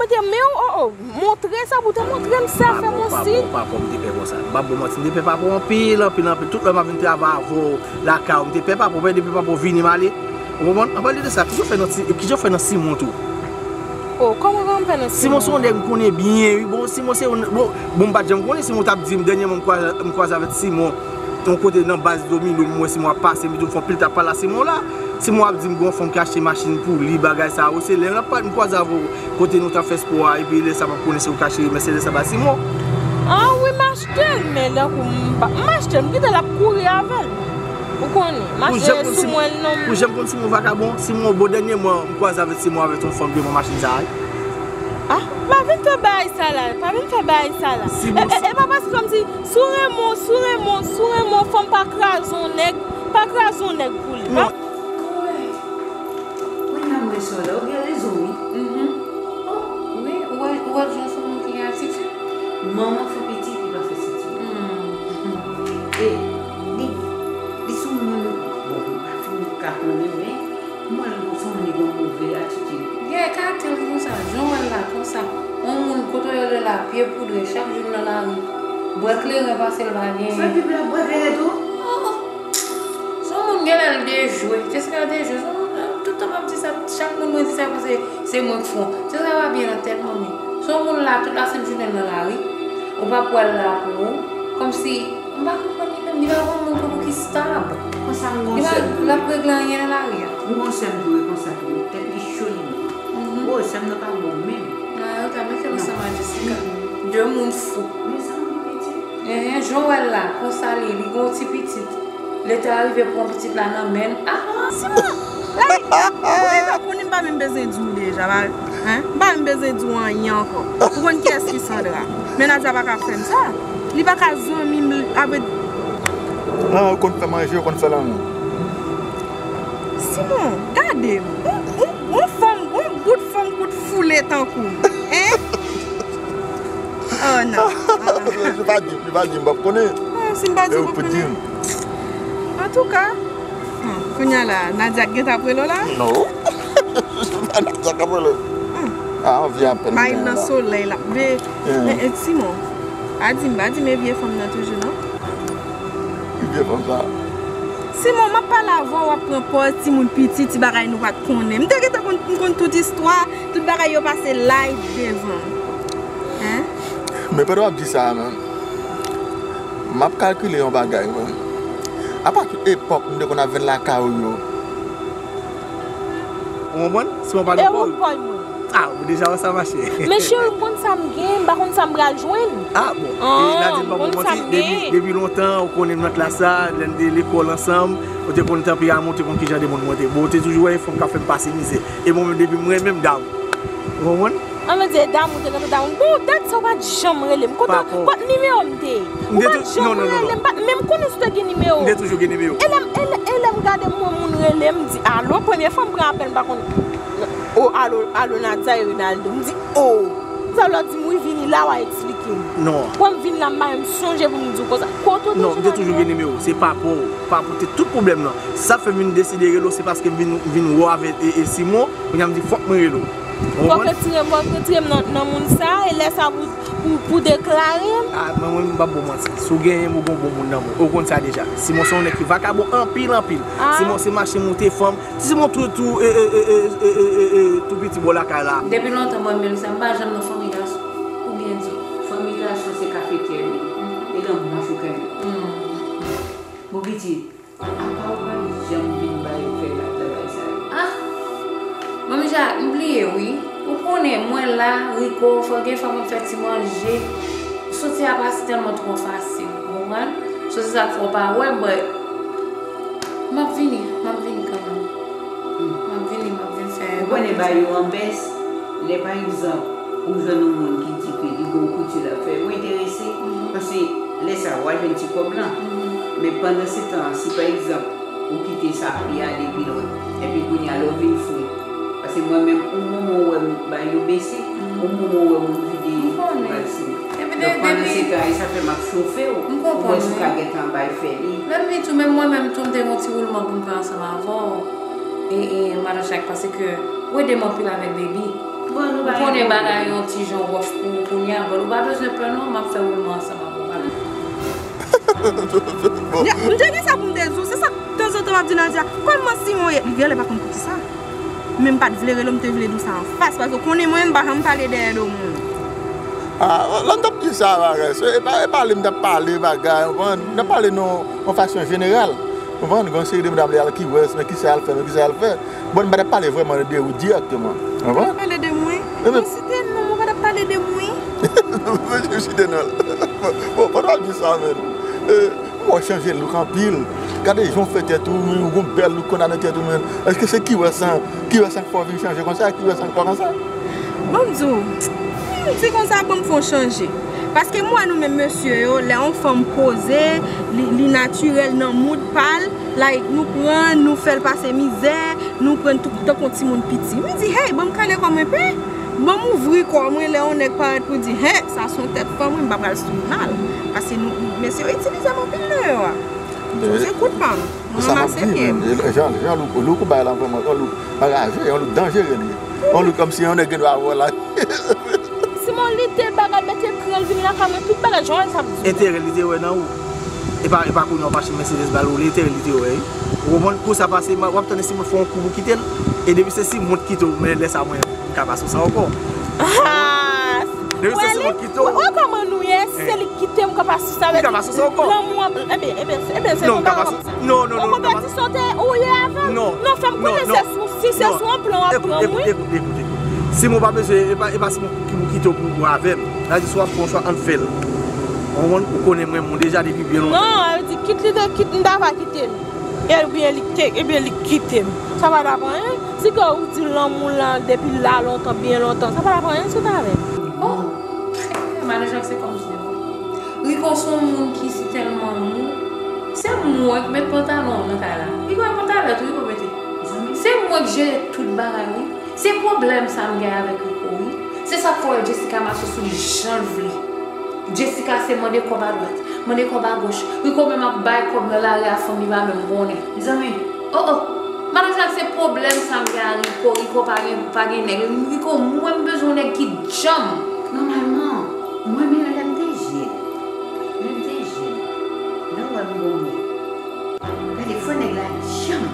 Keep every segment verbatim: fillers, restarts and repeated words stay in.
Te men w, oh, oh, montre sa pou te montre m sa, fè m yon siy. Papa, m te pè konsa. M p ap ba w manti, m te pè papa anpil, anpil, anpil. Tout lè m ap vin travay avè w lakay ou, m te pè papa, m pè depi papa w vini m ale. Ou konprann? An pale de sa, ki jan w fè nan ti, ki jan w fè nan Simon tou? Oh, kòman, kòman m fè nan Simon? Simon se yon nèg m konnen byen, wi. Bon, Simon se yon, bon, bon, m pa t janm konnen Simon t ap di m, dènyèman m kwaze, m kwaze avèk Simon. Yon kote nan baz Domino, m wè Simon ap pase, m di m fè anpil t ap pale a Simon la. Simon ap di m gon fanm ki achte machin pou li, bagay sa yo. Se lè m ap pale, m kwaze avè w kote nou t ap fè spò a, epi lè sa m ap konnen se ou k achte, men se lè sa ba Simon. Ah wi, m achte l, men tankou m pa, m achte l, m kite l ap kouri avè l. Ou konnen, m achte sou mwen l non. Pou jan m konn Simon vakabon, Simon bon, dènyèman, m kwaze avèk Simon avèk yon fanm devan machin sa a. Ah, pa vin fè bagay sa la, pa vin fè bagay sa la. E, e, e pa paske kòmsi, si w renmen, si w renmen, si w renmen yon fanm, pa kraze yon nèg, pa kraze yon nèg pou li. Non. Wi, wi, nan mwen sò la, ou gen rezon, wi. Mhm. Oh, wi, ou wè, ou wè jan se yon moun ki gen atitid. Manman fè pitit, li pa fè sitid. Hmm. E, li, li se yon moun, bon, m pa fin ka konnen, men, mwen, m santi li gen move atitid. Gen karaktè l konsa, jan w wè l la, konsa. Yon moun kote w ye l la, pye poudre, chak jou l nan lari. Bwè kleren pase l pa genyen. Sa ki bwè, bwè kleren tou? Oh, oh. Se yon moun genlè l dejwe. Jessica dejwe. Se yon moun, tout tan m ap di sa, chak moun mwen di sa pou se, se mwen k fè. Se sa pa byen nan tèt manmi. Se yon moun la, tout lasent jounen l nan lari. Ou p ap wè l la pou ou. Kòmsi M pa konprann li menm, li pa konn moun pou ki stab. Konsa m gon sèm tou. Li pa, l ap regle anyen nan lari a. M gon sèm tou, e konsa tou, tèt li cho li menm. Mhm. Oh, sèm nan pa bon menm. Ah, yo ta mete l ansanm ak Jessica. De moun fou. Mezanmi, pitit. Enhen, jan w wè l la, konsa li, li gon ti pitit. Leta rive pran pitit la nan men l. Ah, Simon! Like, ou gentan konnen m pa menm bezwen di w deja, pa, hein? M pa menm bezwen di w anyen ankò. Ou konn kiyès ki Sandra? Men Nadia pa ka fè m sa. Li pa ka zanmi m, apre. Ah, ou konn fè manje, ou konn fè lanmou. Simon, gade m. Ou, ou, ou fanm, ou bout fanm kout foule tankou m. Hein? Oh, non. Ah, ah. Li pa di, li pa di, m p ap konnen. Non, si m pa di, ou p ap konnen. Antouka, hmm, kounye a la, Nadia gentan ap rele w la? Non. Nadia k ap rele. Hmm. Ah, anvi apèl. Bay nan solèy la. Be, eh, eh, Simon, pa di m, pa di m e vye fanm nan toujou, non? Ki vye fanm sa? Simon, m ap pale avè w, w ap pran pòz timoun piti, ti bagay nou pa t konnen. M te gentan konn, m konn tout istwa, tout bagay yo pase live devan m. Hein? Men pandan w ap di sa a menm, m ap kalkile yon bagay, wi. Apa ki epòk m te konn ap vin lakay ou yo? Ou konprann? Si mwen pa gen pòz. E ou pòz mwen. Ah, ou deja wè sa mache. Men cheri, m konn sa m gen, m pa konn sa m pral jwenn. Ah, bon. E Nadine, m pa pou manti, depi, depi lontan, ou konnen m nan klas la, lè n te lekòl ansanm, ou te konn tanperamo, ou te konn kijan de moun mwen te. Bon, ou te toujou wè fanm k ap fè m pase mizè. E mwen menm, depi m renmen m damou. Ou konprann? An mwen di, e damou te gentan damou. Bon, dat sa ou pa t janm rele m. Kote, kot nimewo m te ye? Ou pa t janm rele m, m pa t menm konnen si w te gen nimewo. M te toujou gen nimewo. E lè m, e lè, e lè m gade m wè moun rele m, m di, alo, premye fwa m pran apèl, m pa konn. O, alo, alo, Nadia e Rinaldo. M di, o. Sa vle di m, wi, vini la, w a eksplike m. Non. Wè m vin la, m pa menm sonje pou m di w konsa. Kote w te jwenn nimewo? Non, m te toujou gen nimewo. Se papa w, papa w te tout pwoblèm nan. Sa fè m vin deside rele w, se paske m vin, m vin wè w avèk, e, e Simon, kounye a m di, fòk mwen rele w. Ou konprann? Fòk retire m, fòk retire m nan, nan moun sa, e lè sa pou, pou, pou deklare m. Ah, mwen, mwen, m p ap ba w manti. Si w genyen m, ou gen yon bon moun nan men w. Ou konn sa deja. Simon se yon nèg ki vakabon anpil, anpil. Ah. Simon se mache moute fanm. Simon tou, tou, e, e, tou piti bò lakay la. Depi lontan mwen menm sa, m pa janm nan fanmi gason. Ou byen di. Fanmi gason se kafetyè li ye. Mhm. E nan manch ou kenbe. Mhm. Bon, pitit, apa w pa janm vin bay fè la travay sa yo? Ah! Manmi Jacques, m bliye wi. Ou konnen, mwen la, Rico, fò gen fwa mwen fè ti manje. Soti a pase tèlman twò fasil, ou konprann? So se sa k fè w pa wè, but m ap vini, m ap vini kanmenm. M ap vini, m ap vin fè. Ou konnen bagay yo an bès, lè pa egzanp, ou jwenn yon moun ki di ke li gen yon kouti l ap fè, ou enterese, mhm, paske lè sa a, w a jwenn ti kòb lan. Mhm. Men pandan se tan an, si pa egzanp, ou kite sa ap ale pi lwen, epi kounye a lè w vin fou. Paske mwen menm, yon moman w wè m bagay yo bese, yon moman w wè moun vide valsin. Donk, pandan se tan, e sa fè m ap chofe w pou wè si w ka gentan bay fè li. Lè m vin tou, menm mwen menm tou, m te gen yon ti woulman pou m fè ansanm avè w. E, e, madan Chak, paske ou ede m anpil avèk baby. Ou konnen bagay yon ti jan wòf pou ou kounye a, but ou pa bezwen pè non, m ap fè woulman ansanm ak ou, pa pè. M te gen sa pou m te di w, se sa tanzantan m ap di Nadia, kòman Simon ye? Li genlè pa konn poukisa. Men m pa t vle rele w, m te vle di w sa anfas, paske w konnen mwen, m pa janm pale dèyè do moun. Ah, lè m t ap di sa, bagay, se, e pa, e pale, m t ap pale, bagay, w konprann? M t ap pale nan yon fason jeneral. W konprann? Gen yon seri de medam, li al Key West, men kisa y al fè, men kisa y al fè. Bon, m pa t ap pale vrèman de ou dirèkteman. W konprann? Pale de mwen? Mwen site non, mwen pa t ap pale de mwen. Mwen site non. Bon, pandan w ap di sa, men. Mwen chanje look anpil. Gade jan w fè tèt ou, men ou gon bèl look konsa nan tèt ou, men. Èske se Key West lan, Key West lan k fè w vin chanje konsa, Key West lan k fè w konsa? Bon, m di w, m di konsa, bon, m fè w chanje. Paske m wè nou menm mesye yo, lè yon fanm poze, li, li natirèl nan mood pa l, like, nou pran, nou fè l pase mizè, nou pran l tou, tankou yon timoun piti. M di, hey, ban m kale kò mwen pe, ban m ouvri kò mwen lè yon nèg parèt pou di, hey, sa se yon tèt fanm, wi, m pa pral sou mal. Paske nou, mesye yo itilize m anpil deyò a. M di w se kout pa m. Mwen ranmase pye m. Jan, jan look, look ou bay la vrèman, yon look anraje, yon look danjere li ye. Yon look kòmsi yon nèg gen dwa wè w la. Simon lite bagay, mete kran l vini lakay mwen, tout bagay, jan w wè l sa ap di w. Enterè li te wè nan ou. E pa, e pa kounye a w pa achte Mercedes ba l woule, enterè li te wè wi. Ou konprann? Kou sa pase, w ap tande Simon fè yon kou pou kite l. E depi se Simon ki kite w, men lè sa mwen, m ka pa sou sa ankò. Depi se Simon ki kite w. Wè kòman nou ye, se li ki kite m, m ka pa sou sa. Li ka pa sou sa ankò. Lanmou an, ebyen, ebyen, ebyen, se konpè. Non, non, non, non, m ka pa sou. Non, non, non, non, m ka pa sou. Konpètisyon te ou ye avè m? Non, non, fè m konnen se sou, si se sou yon plan w ap pran m, wi. Ekout, ekout, ekout, ekout. Simon pa bezwen, e pa, e pa Simon ki pou kite w pou, pou avè m. Sa di si w ap pran yon chwa, ann fè l. Ou konprann, ou konnen mwen, mwen deja depi byen lontan. Non, sa vle di kit li te kit, m ta va kite l. Ebyen li te, ebyen li kite m. Sa pa t ap anyen. Si ke ou di lanmou lan depi la lontan, byen lontan, sa pa t ap anyen si w t avè m. Oh, Madan Jak se kòmsi. Rico se yon moun ki si tèlman mou. Se mwen k met pantalon nan kay la. Rico met pantalon tou, Rico mete. Se mwen k jere tout bagay, wi. Se pwoblèm sa m gen avèk Rico, wi. Se sa k fè w wè Jessica mache sou li jan l vle. Jessica se mande kòb adwat, mande kòb agoch. Rico menm ap bay kòb nan lari a, fanmi pa menm konnen. Mezanmi, oh, oh. Madan Jak, se pwoblèm sa m gen a Rico. Rico pa gen, pa gen nèg. Rico, mwen m bezwen yon nèg ki djanm. Nòmalman, mwen menm lè m te jèn, lè m te jèn, lè w wè m gon nèg, gade, fò nèg la djanm.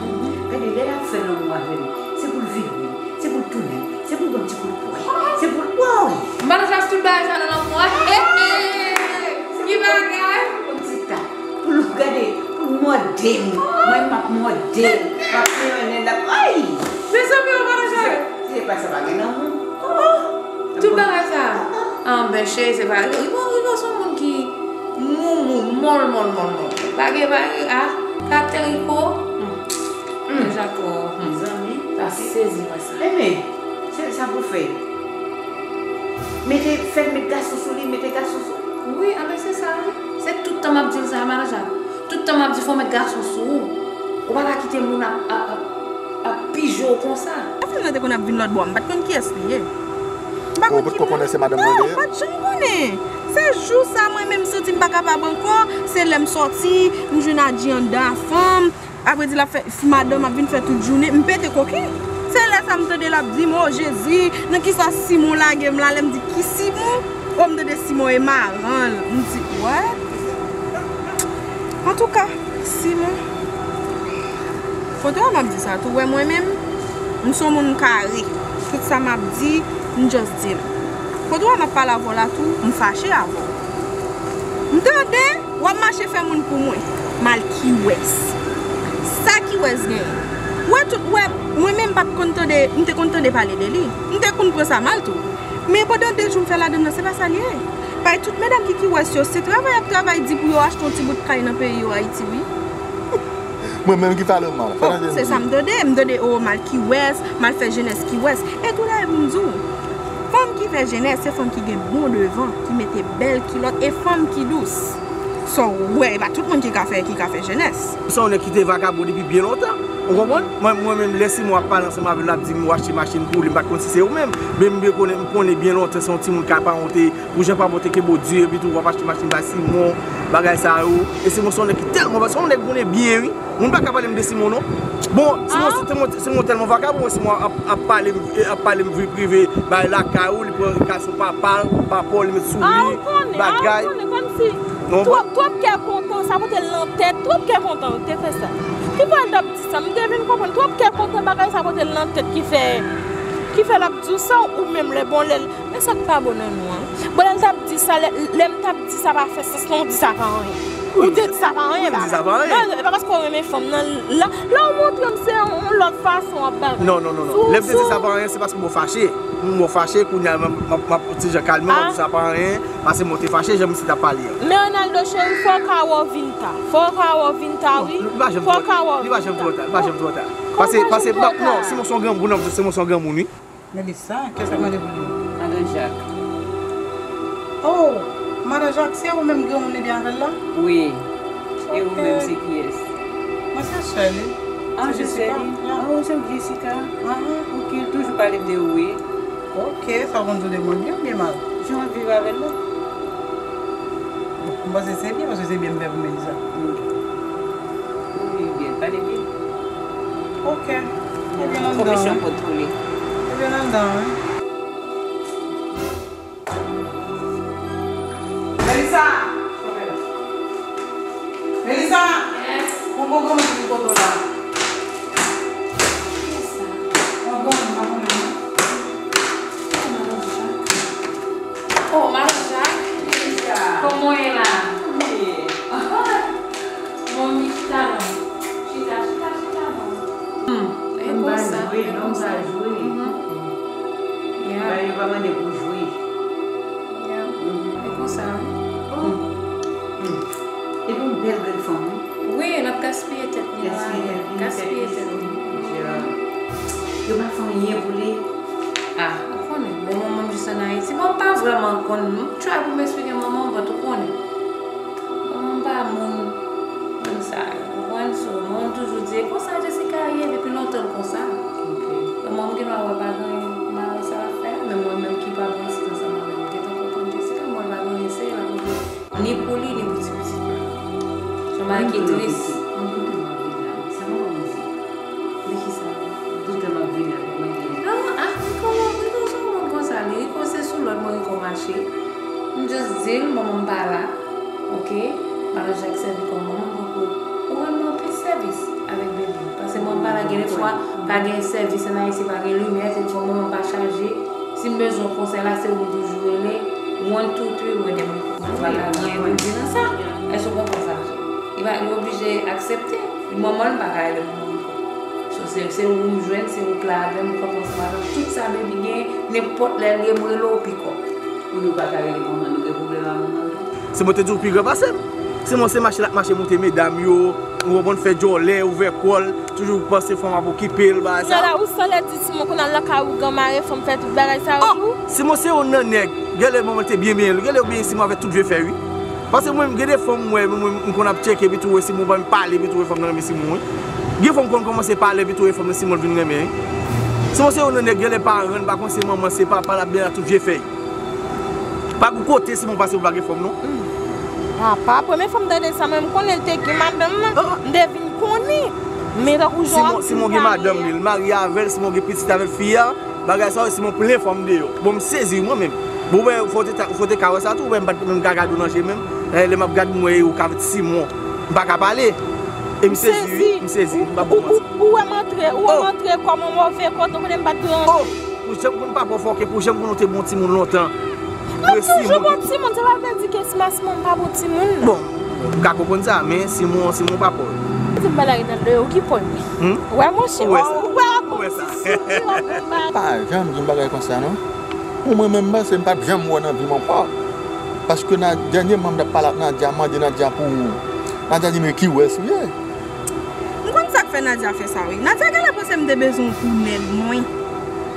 Gade, lè l ap fè lanmou avè m, se pou l vire, se pou l tounen, se pou l ban m ti kout pwen, se pou l, woy! Madan Jak, tout bagay sa nan lanmou a. He, he! Ki bagay? Pou l gade, pou l mòde m. Mwen, m ap mòde l. M ap mennen l ap, ay! Mezanmi, oh, Madan Jak! Si se pa sa, pa gen lanmou. Oh, oh. Tout bagay sa. Anben, cheri, se pa Rico. Rico, Rico se yon moun ki mou, mou, mòl, mòl, mòl, mòl. Pa gen, pa gen, ah, karaktè Rico. Hmm. Hmm. Mezanmi, sa sezi mwen sa. Enben, se sa pou fè. Mete, fè l met gason sou li, mete gason sou li. Wi, anben se sa, wi. Se tout tan m ap di l sa, Madan Jak. Tout tan m ap di fò w met gason sou ou. Ou pa ka kite moun ap, ap, ap, ap pije w konsa. Lè fanm nan te konn ap vin lòt bò a, m pa t konn kiyès li ye. M pa t konn kiyès li ye. Ou pa t janm konnen. Se jou sa mwen menm m santi m pa kapab ankò, se lè m sòti, m jwenn Adji anndan a fanm. Apre di l ap fè, madanm ap vin fè tout jounen, m pete koken. Se lè sa m tande l ap di m, o Jezi, nan kisa Simon lage m la, lè m di ki Simon? O, m tande Simon e maranl. M di, what? Antouka, Simon, kote w a m ap di sa tou, wè mwen menm, m se yon moun kare. Tout sa m ap di, m just di l. Kote w a m ap pale avè w la tou, m fache avè w. M tande w ap mache fè moun pou mwen. Mal Key West. Sa Key West genyen? Wè tout, wè, mwen menm m pa t konn tande, m te konn tande pale de li. M te konn pran sa mal tou. Men pandan de jou m fè ladann nan, se pa sa l ye. Bay tout medam ki Key West yo, se travay y ap travay di pou yo achte yon ti bout kay nan peyi yo, Ayiti, wi. Mwen menm ki pale w mal. Bon, se sa m tande. M tande, o, mal Key West, mal fè jenès Key West. E tou la, e pou m di w, fanm ki fè jenès, se fanm ki gen bon devan, ki mete bèl kilòt, e fanm ki dous. So, w wè, e pa tout moun ki ka fè, ki ka fè jenès. Se yon nèg ki te vagabon depi byen lontan. Ou konprann? Mwen, mwen menm, lè Simon ap pale ansanm avè m, l ap di m ou achte machin pou li, m pa t konn si se ou menm. Men m byen konnen, m konnen byen lontan se yon timoun k ap pawonte, pou jan pawonte ke Bondye, epi tou w ap achte machin bay Simon, bagay sa yo. E Simon se yon nèg ki tèlman, se yon nèg konnen byen, wi. Moun pa ka pale m de Simon, non. Bon, Simon, Simon, Simon tèlman vakabon, Simon ap, ap pale m, ap pale m vi prive, bay lakay ou, li pran kay sou papa l, papa w, li met sou li, bagay. Ou konnen, kòmsi twòp, twòp kè kontan, sa pote l nan tèt, twòp kè kontan, te fè sa. Ki fè l t ap di sa? M te vin konprann, twòp kè kontan bagay sa pote l nan tèt ki fè, ki fè l ap di w sa, ou menm lè bon lè l, men sa k pa bon nan nou an. Bon, lè l t ap di sa, lè, lè m t ap di sa pa fè sans, non, ou di sa pa anyen. Ou te di sa pa anyen, bagay. Non, e pa paske w renmen fanm nan, la, la w montre m se yon lòt fason w ap bagay. Non, non, non, non. Lè m te di sa pa anyen, se paske mwen fache. Mwen fache, kounye a, m ap, m ap, m ap ti jan kalme, m ap di sa pa anyen, paske mwen te fache, jan misye t ap pale an. Men Arnaldo cheri, fò w ka wè w vin ta. Fò w ka wè w vin ta, wi. Fò w ka wè w vin ta. Li pa janm twò ta, li pa janm twò ta. Paske, paske, non, Simon se yon granmoun, non, Simon se yon granmoun, wi. Melissa, kiyès k ap mande pou li? Madan Jak. Oh, Madan Jak, se ou menm granmoun li byen avè l la? Wi. E ou menm se kiyès? Mwen se sè li. Ah, se sè li? Ah, ou se Jessica? Ahan. Ok, l toujou pale m de ou, wi. Ok, sa w konn di w de mwen, byen oubyen mal? Jan w ap viv avè l la? Bon, m panse se byen, paske se byen m fè pou Melissa. Wi. Ou viv byen, pale byen. Ok. Ebyen, anndan, wi. Ebyen, anndan, wi. Melissa! Melissa! Yes. Yon bon granmoun ki kote w la. Kiyès sa? Yon granmoun, pa konnen, non. Oh, Madan Jak. Oh, Madan Jak. Melissa. Kòman w ye la? Mwen byen. Mwen byen, chita non. Chita, chita, chita non. Hmm, e konsa, e konsa. Ba yo pa mande pou jwe. Yeah. E konsa, wi. Oh. Hmm. Epi yon bèl grenn fanm, wi. Wi, l ap gaspiye tèt li la. Gaspiye tèt li. Yo pa fè anyen pou li. Ah, ou konnen, bon, manman m jis ann Ayiti. Bon, m pa vrèman konn, m try pou m eksplike manman m, but ou konnen. Manman m pa moun, moun sa yo, ou konprann? So, manman m toujou di, e konsa Jessica ye, depi lontan l konsa. Ok. Manman m gen dwa wè pa gen anyen mal nan sa l ap fè a, men mwen menm ki pa branche ansanm avè l, m gentan konprann Jessica, m wè l pa gen anyen serye l ap regle. Ni pou li, ni pou ti pitit la. Se yon bagay ki tris. Mwen doute m ap vin la. Sa mwen di. De ki sa? Mwen doute m ap vin la pou mwen gen. Ah, ah, kòman, kòman, kòman konsa? Li Rico se sou lòd mwen, Rico mache. M just di l, manman m pa la. Ok? Madan Jak sèvi kòm manman m, tankou ou rann mwen anpil sèvis avèk bebe. Paske mwen pa la, gen de fwa, pa gen sèvis ann Ayiti, pa gen limyè, telefòn mwen pa chaje. Si m bezwen yon konsèy la, se ou m toujou rele. One, two, three, wè dèm. Ou pa ka gen pou di nan sa. Èske w konprann sa? Li pa, li oblije aksepte. Manman l pa ka rele manman l ankò. So, se, se ou m jwenn, se ou k la avè m, ou konprann sa, tout sa baby gen, nenpòt lè l gen, m rele w pikò. Ou di w pa ka rele manman l, ou gen pwoblèm ak manman l tou? Simon te di w pi gran pase m. Simon se mache l ap mache monte medam yo, ou konprann, fè djòlè, ouvè kò l, toujou panse fanm ap okipe l, bagay sa. Nala, ou sanlè di Simon konn al lakay ougan mare fanm, fè tout bagay sa yo tou? Simon se youn nan nèg, genlè manman l te byen benyen l, genlè yo benyen Simon avèk tout vye fèy, wi. Paske mwen, gen de fanm m wè, mwen, mwen, m konn ap tcheke, epi tou wè Simon ban m pale, epi tou wè fanm nan renmen Simon, wi. Gen fanm konn kòmanse pale, epi tou wè fanm nan Simon vin renmen, wi. Simon se youn nan nèg, genlè paran l pa konn se manman, se papa l ap benyen ak tout vye fèy. Pa gen kote Simon pase pou l pa gen fanm, non. Hmm. Apa, premye fwa m tande sa, mwen, m konnen l te gen madanm nan. Ah. M te vin konnen. Men tankou jan w ap di sa, Simon gen madanm li, l marye avè l, Simon gen pitit avèk fi a. Bagay sa yo, Simon plen fanm deyò. Bon, m sezi, wi, mwen menm. Bon, ou wè, fò w te ta, fò w te ka wè sa tou, ou wè, m pa t menm ka gade w nan je menm. Lè, lè m ap gade, m wè ou ka met Simon. M pa ka pale. E m sezi, wi, m sezi, m p ap ba w manti. Ou, ou, ou wè m antre, ou wè m antre kòm yon move kòt, ou konnen m pa t dwe antre. Oh! Pou jan m konn papa w fòkè, pou jan m konn ou te bon timoun lontan. Mwen toujou bon timoun, sa pa vle di ke si m a Simon, m pa bon timoun. Bon, m ka konprann sa, men Simon, Simon pa pa w. Di m bagay nan do yo, ki pwen? Hmm? Wè, monchè, ou wè sa? Ou wè sa? Ou wè sa? Pa janm di m bagay konsa, non. Pou mwen menm, m panse m p ap janm wè w nan vi m ankò. Paske nan dènyèman, m t ap pale ak Nadia, m mande Nadia pou ou. Nadia di m, "E ki wès ou ye?" M konn sa k fè Nadia fè sa, wi. Nadia genlè panse m te bezwen yon pou nèg mwen.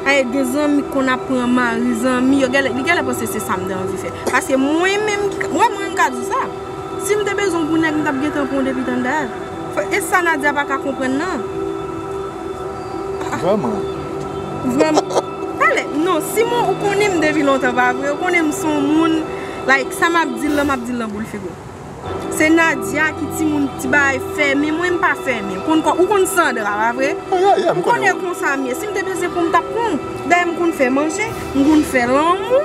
Ay, gen zanmi k konn ap pran mari zanmi yo, genlè, li genlè panse se sa m te anvi fè. Paske mwen menm, ki ka, mwen, mwen menm ka di w sa. Si m te bezwen yon pou nèg, m t ap gentan pran w depi tann dayè. E sa Nadia pa ka konprann nan. Vrèman. Vrèman. Talè, non, Simon, ou konnen m depi lontan, pa vre? Ou konnen m se yon moun, like, sa m ap di l lan, m ap di l lan boul figi w. Se Nadia ki timoun ti bagay fèmen, mwen m pa fèmen. Ou konn kò, ou konn Sandra, pa vre? Ou konnen konsa m ye. Si m te bezwen pou m t ap pran w. Dayè m konn fè manje, m konn fè lanmou.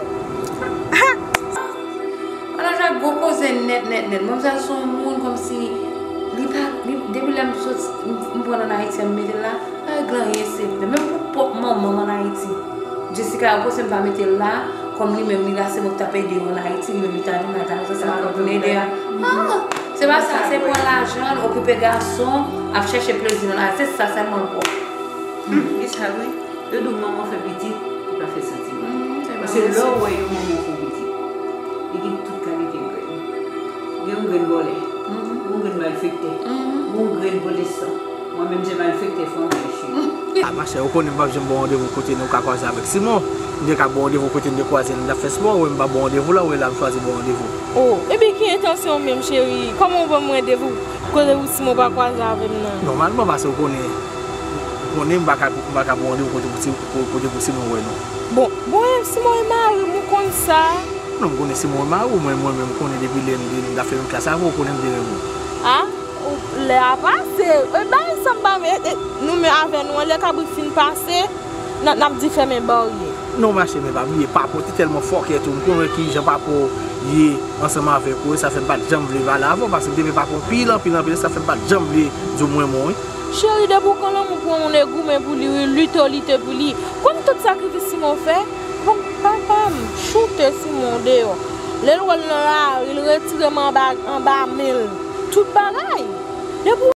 Ha! Mwen la ja gwo koze nèt, nèt, nèt. Manmzèl se yon moun kòmsi li pa, li, depi lè m sot, m, m pran l ann Ayiti, m mete l la, pa regle anyen, silvouplè. Menm pou pwòp manman m ann Ayiti. Jessica, ou panse m pa mete l la, kòm li menm li la, se mwen k t ap ede yo ann Ayiti, li menm li ta vin la, ta nan sa, se mwen k ap vin ede a. Ah! Se pa sa, se pran lajan l, okipe gason, ap chèche plezi nan lavi, se sa sèlman l pran. Hmm, e sa vre. Yo di w manman fè pitit, li pa fè santiman. Paske lè w wè yon manman w fè w pitit, li gen tout kalite grenn. Gen yon grenn vòlè, yon grenn malfektè, yon grenn pwotesan. Mwen menm se malfektè fanmi, cheri. Ah, machè, ou konnen m p ap janm ba w randevou kote nou ka kwaze avèk Simon. M te ka ba w randevou kote n te kwaze, n t ap fè spò, ou wè m pa ba w randevou la, ou wè la m chwazi ba w randevou. Oh, ebyen ki entansyon w menm, cheri? Kòman w ban m randevou kote pou Simon pa kwaze avè m nan? Nòmalman, paske ou konnen, ou konnen m pa ka, m pa ka ba w randevou kote pou Ti-, ko-, kote pou Simon wè nou. Bon, bon, e Simon e mari m, ou konn sa? Non, m konnen Simon e mari w, mwen, mwen menm, m konnen depi lè m, m t ap fè menm klas avè w, ou konnen m te renmen w. Ah, ou, lè a pase. E, bagay sa m pa, e, e, nou menm avè nou, lè kabrit fin pase, n a, n ap di fèmen baryè. Non, machè, men pa bliye, papa w te tèlman fòkè tou. M konnen ki jan papa w ye ansanm avèk ou, e sa fè m pa t janm vle pale avè w, paske m te vle papa w anpil, anpil, anpil, e sa fè m pa t janm vle di w m renmen w, wi. Cheri, depi w gen lanmou pou yon moun e goumen pou li, wi, lite, w lite pou li. Konn tout sakrifis Simon fè? Bon, papa m choute Simon deyò. Lè l wè l nan lari, l retire m anba, anba men l. Tout bagay. Depi